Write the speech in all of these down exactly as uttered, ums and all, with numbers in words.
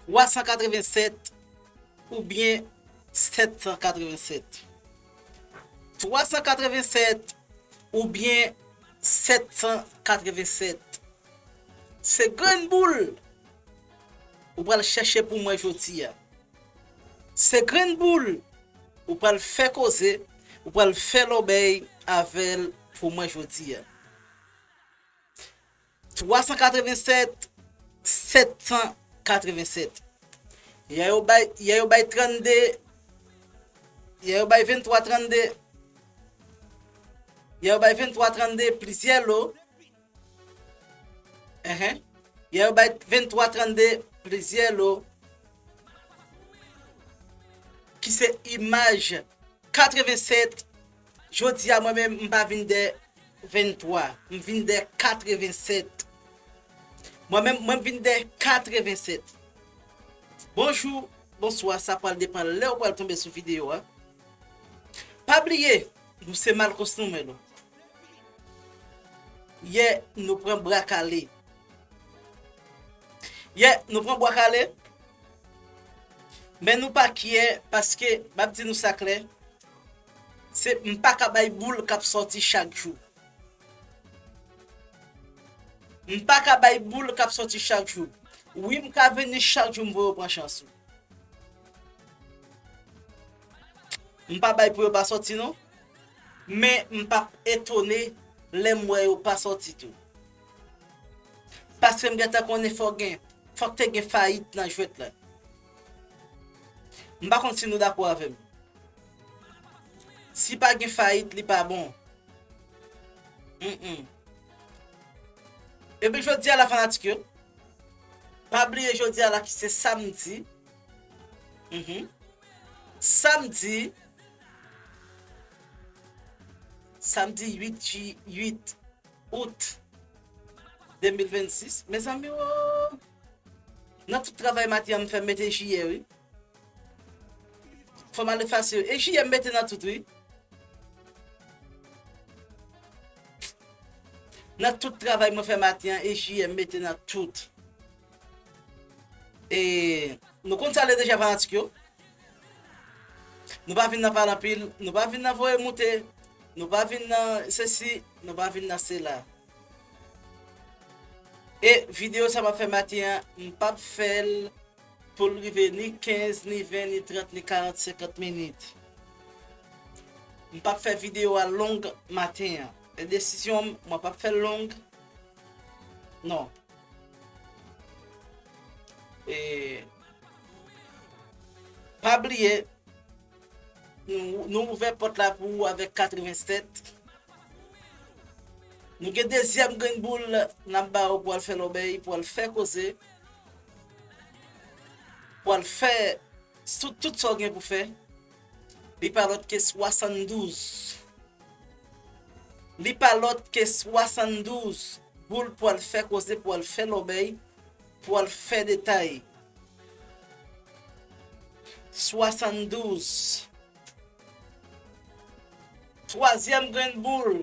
Twa san katrevennsèt oubyen sèt san katrevennsèt. Twa san katrevennsèt oubyen sèt san katrevennsèt. Se grenn boul ou pral chèche pou mwen jodi a. Se grenn boul ou pral fè koze, ou pral fè lòbèy avè l pou mwen jodi a. Twa san katrevennsèt, sèt san katrevennsèt. Yè yo bay, yè yo bay trannde, yè yo bay venntwa trannde, yè yo bay venntwa trannde plizyè lo. Enhen. Yè yo bay venntwa trannde plizyè lo ki se imaj katrevennsèt. Jodi a, mwen menm, m pa vin dè venntwa. M vin dè katrevennsèt. Mwen menm, mwen vin dè katrevennsèt. Bonjou, bonswa, sa pral depann lè ou pral tonbe sou videyo a. Pa bliye, nou se Malcos Numelo. Yè, nou pran bwa kale. Yè, nou pran bwa kale. Men nou pa kyè, paske, m ap di nou sa klè, se m pa ka bay boul k ap sòti chak jou. M pa ka bay boul k ap sòti chak jou. Wi, m ka vini chak jou, m voye w pran chans ou. M pa bay pou yo pa sòti non. Men m p ap etone lè m wè yo pa sòti tou. Paske m gentan konnen fò gen, fòk te gen fayit nan jwèt la. M pa konn si nou dakò avè m. Si pa gen fayit, li pa bon. Mm, mm. Epi jodi a la fanatik yo, pa bliye jodi a la ki se samdi. Mhm. Samdi, samdi uit ji-, uit out de mil vennsis. Mezanmi, o! Nan tout travay maten an, m fè mete jiyè, wi. Fò m al efase yo. E jiyè m mete nan tout, wi. Nan tout travay mwen fè maten an, e jiyè m mete nan tout. E nou konn sa l ye deja, fanatik yo. Nou pa vin nan pale anpil, nou pa vin nan voye moute, nou pa vin nan sesi, nou pa vin nan sela. E videyo sa m ap fè maten an, m p ap fè l pou l rive ni kenz, ni ven, ni trant, ni karant, senkant minit. M p ap fè videyo a long maten an. E desizyon m, mwen p ap fè l long. Non. E, pa bliye, nou, nou ouvè pòt la pou ou avèk katrevennsèt. Nou gen dezyèm grenn boul n ap ba ou pou al fè lòbèy, pou al fè koze, pou al fè sou tout sa w gen pou fè. Li pa lòt ke swasanndouz. Li pa lòt ke swasanndouz boul pou al fè koze, pou al fè lòbèy, pou al fè detay. Swasanndouz. Twazyèm grenn boul,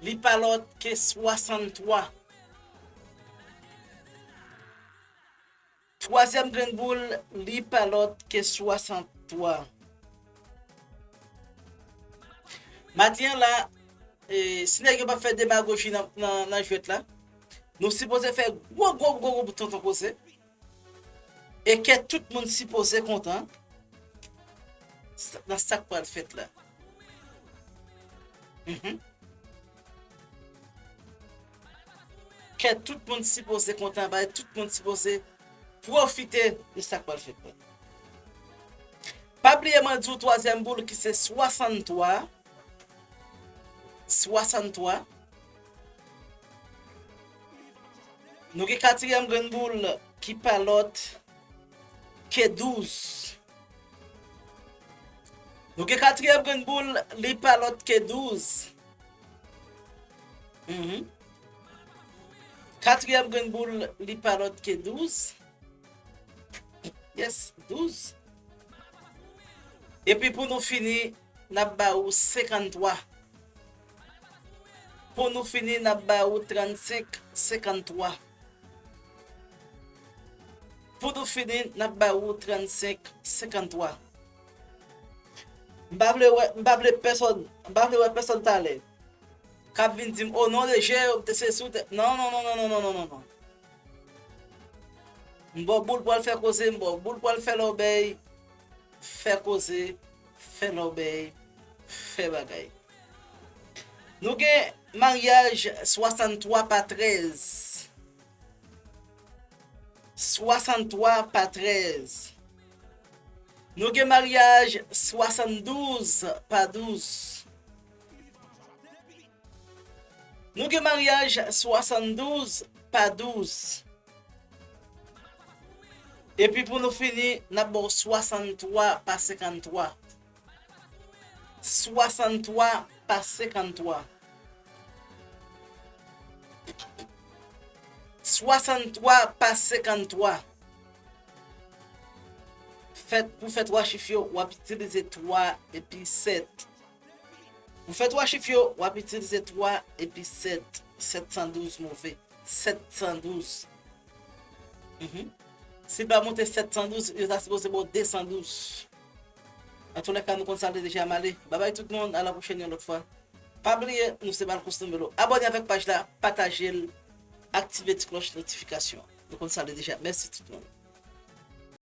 li pa lòt ke swasanntwa. Twazyèm grenn boul, li pa lòt ke swasanntwa. Maten an la, e, si nèg yo pa fè demagoji nan, nan, nan jwèt la, nou sipoze fè gwo, gwo, gwo, gwo tonton koze. E kè tout moun sipoze kontan s-, nan sa k pral fèt la. Mhm. Kè tout moun sipoze kontan, bay tout moun sipoze pwofite de sa k pral fèt la. Pa bliye mwen di w twazyèm boul ki se swasanntwa. Swasanntwa. Nou gen katriyèm grenn boul ki pa lòt ke douz. Nou gen katriyèm grenn boul, li pa lòt ke douz. Mhm. Katriyèm grenn boul, li pa lòt ke douz. Yes, douz. Epi pou nou fini, n ap ba ou senkanntwa. Pou nou fini, n ap ba ou trannsenk, senkanntwa. Pou nou fini, n ap ba ou trannsenk senkantwa. M pa vle wè, m pa vle pèsonn, m pa vle wè pèsonn talè k ap vin di m, "O non, de je, ou te sesi, ou te," non, non, non. M ba w boul pou al fè koze, m ba w boul pou al fè lòbèy, fè koze, fè lòbèy, fè bagay. Nou gen maryaj swasanntwa pa trèz. Swasanntwa pa trèz. Nou gen maryaj swasanndouz pa douz. Nou gen maryaj swasandouz pa douz. Epi pou nou fini, n ap ba w swasanntwa pa senkanntwa. Swasanntwa pa senkanntwa. Swasanntwa pa senkanntwa. Fèt, pou fè twa chif yo, w ap itilize twa epi sèt. Pou fè twa chif yo, w ap itilize twa epi sèt. Sèt san douz move. Sèt san douz. Mhm. Si l pa monte sèt san douz, yo ta sipoze ba w de san douz. Antoulèka, nou konn sa l ye deja, m ale. Babay tout moun, a la pwochèn yon lòt fwa. Pa bliye, nou se Malcos Numelo. Abòne avèk paj la, pataje l, aktive ti klòch notifikasyon. Nou konn sa l ye deja. Mèsi tout moun.